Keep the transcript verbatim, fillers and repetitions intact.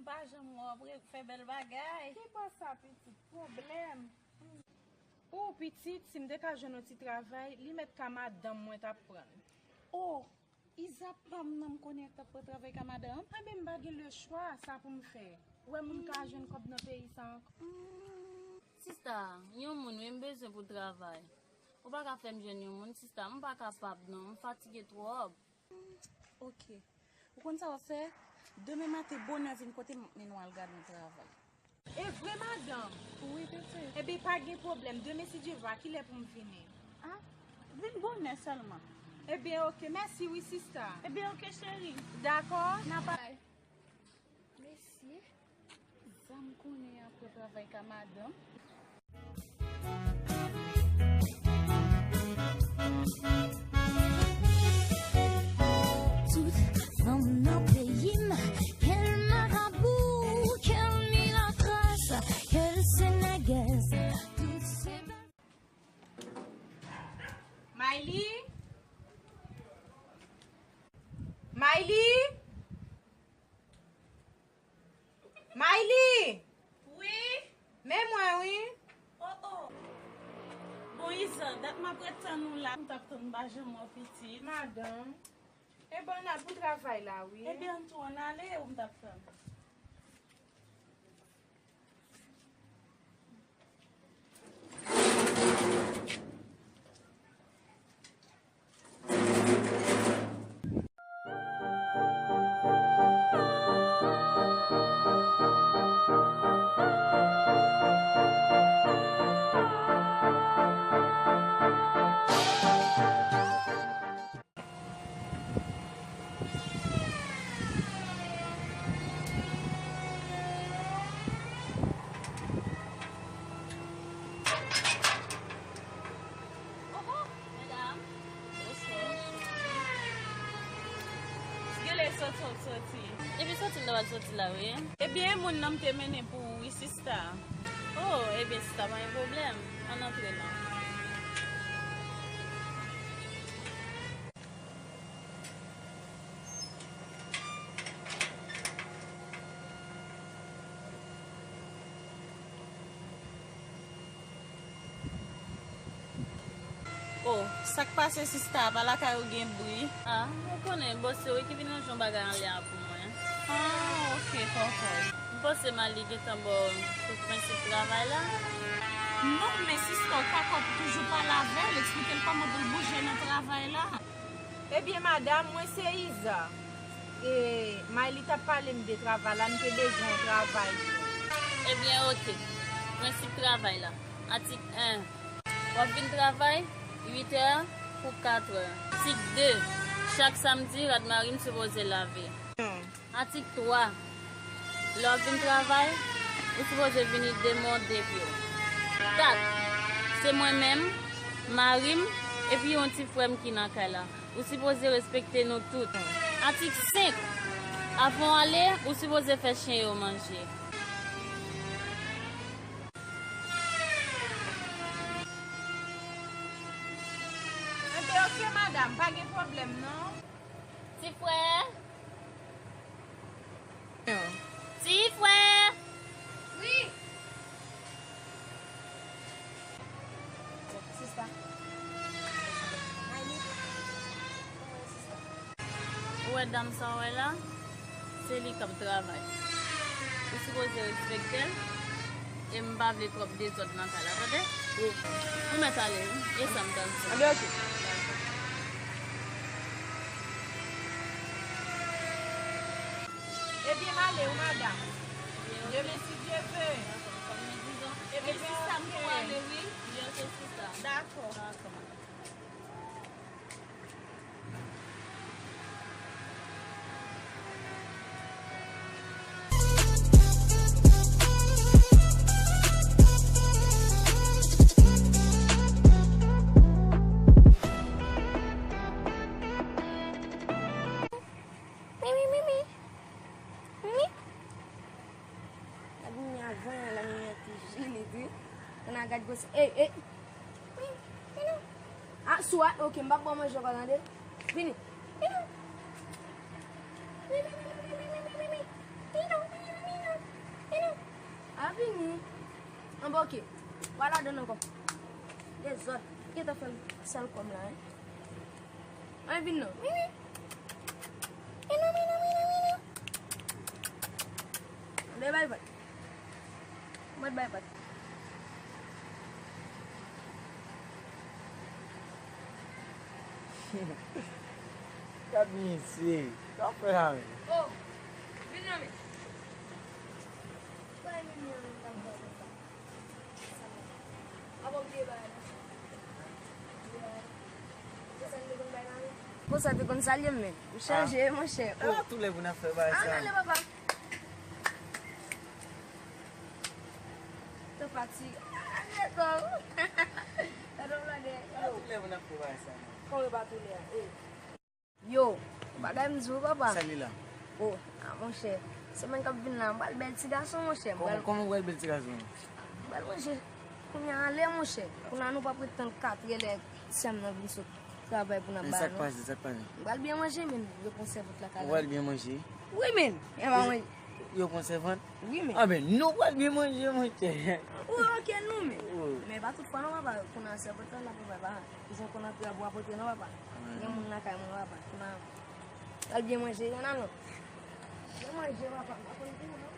M pa janm wè w ap re-, fè bèl bagay. Ki bò sa, pitit? Pwoblèm. O, pitit, si m te ka jwenn yon ti travay, li mèt ka madanm mwen t ap pran l. O, Iza pa m nan m konnen t ap pran travay ka madanm? Enben, m pa gen lechwa, sa pou m fè. Ou wè moun ka jwenn kòb nan peyi sa ankò. Hmm, sista, yon moun wi m bezwen pou travay. Ou pa ka fè m jwenn yon moun, sista, m pa kapab non, m fatige twòp. Hmm, oke. Ou konn sa w ap fè? Demen maten bonè vin kote m, m ap mennen w al gade yon travay. E vre, madanm? Wi, pitit. Ebyen, pa gen pwoblèm. Demen, si Dye vle, a kilè pou m vini? A, vin bonè sèlman. Ebyen, oke. Mèsi, wi, sista. Ebyen, oke, cheri. Dakò. N ap al. Mesye, zam konnen apre travay ka madanm. Tout fanm nan peyi m, kè l marabou, kè l milatras, kè l senegèz, tout se Mayli? Mayli? Mayli! Wi? Men mwen wi. O, o. Bon, Iza, dat m ap ret tann ou la. M t ap tann, m pa janm wè w, pitit. Madanm. Ebyen, ann al pou travay la, wi. Ebyen, ann tou, ann ale, ou m t ap tann. Oho, medam. Bonswa. Genlè soti w ap soti. Depi soti m ta pral soti la wi. Ebyen, e moun nan m te mennen pou ou wi, sista. O, ebyen, sista, pa gen pwoblèm. Ann antre non. O, sa k pase sista a? Pa lakay ou gen bri? A, ou konnen, bòs yo wi ki vin ranje yon bagay anlè a pou mwen. A, oke, kòkòt. M panse Mayli gentan ba w tout prensip travay la. Non, men sista, ou pa ka toujou pale avè l, eksplike l kòman pou l bouje nan travay la. Ebyen, madanm, mwen se Iza. E, Mayli t ap pale m de travay la, m te bezwen yon travay tou. Ebyen, oke. Prensip travay la. Atik en. W ap vin travay uit è pou kat è. Atik de. Chak samdi, rad mari m sipoze lave. Atik twa. Lè w ap vin travay, ou sipoze vini de men w de pye w. Kat. Se mwen menm, mari m, epi yon ti frè m ki nan kay la. Ou sipoze respekte nou tout. Atik senk. Avan w ale, ou sipoze fè chen yo manje. Enben, oke, madanm, pa gen pwoblèm, non. Ti frè. Ti frè. Wi. Sista. Mayli. Ou wè dam sa w wè la? Se li k ap travay. Ou sipoze respekte l. E m pa vle twòp dezòd nan kay la, tande? Wi. Ou mèt ale, wi. E sa m ta di. Anben, oke. Ebyen, m ale, wi, madanm. Demen, si Dye vle. Ebyen, sista, m tou ale, wi. Dakò. Mimi, mimi. Mimi. Gad mimi avan, la mimi an te jili tou. Ann al gad gwosè. Ey, ey. Vini, vini. A, sou a, oke, m p ap ba w manje ankò, tande? Vini. Vini. Vini, vini, vini, vini, vini. Vini, vini, vini. Anba, oke. W a ladann ankò. Dezòd. Gentan fè l sal kòm la, hein. Ann vin non. Mimi. Mimi, mimi, mimi, mimi. Ann bay vat. Mwen bay vat. Gad misye. Sa w fè la menm? Oh, vin nan men. Sa e vin nan men, sa m fè konsa. Apa w bliye bagay la? Bliye bagay la. Konsa te konn salye m, men. Ou chanje, monchè. Ala toulè pou n ap fè bagay sa. Ann ale, papa. Te pati. Gade w lagè. Ala toulè pou n ap fè bagay sa. Kòman pa toulè a? Eh. Yo, bagay m di w, papa. Sa li la? Oh, ah, monchè. Semèn k ap vin la, m pral bèl ti gason, monchè. M pral... Kòman, kòman w pral bèl ti gason? M pral manje. Kounye a ale, monchè. Kounye a nou p ap ret tann katrè lè sè m nan vin sot travay pou n ap ba nou. Men sa k pase, sa k pase? M pral byen manje, men yo pran sèvant lakay la. Ou pral byen manje? Wi, men. E pa mwen. Yo pran sèvant? Wi, men. Ah, men nou pral byen manje, monchè. Wi, oke, nou, men. Oh. Men pa tout fwa non, papa. Kounye a sèvant lan, n ap pran, papa. Ou jan konn antre a bon apote non, papa. Gen moun lakay mwen, papa. Kounye a, al byen manje, y en a non. Byen manje, papa. M pa konn pou ou non.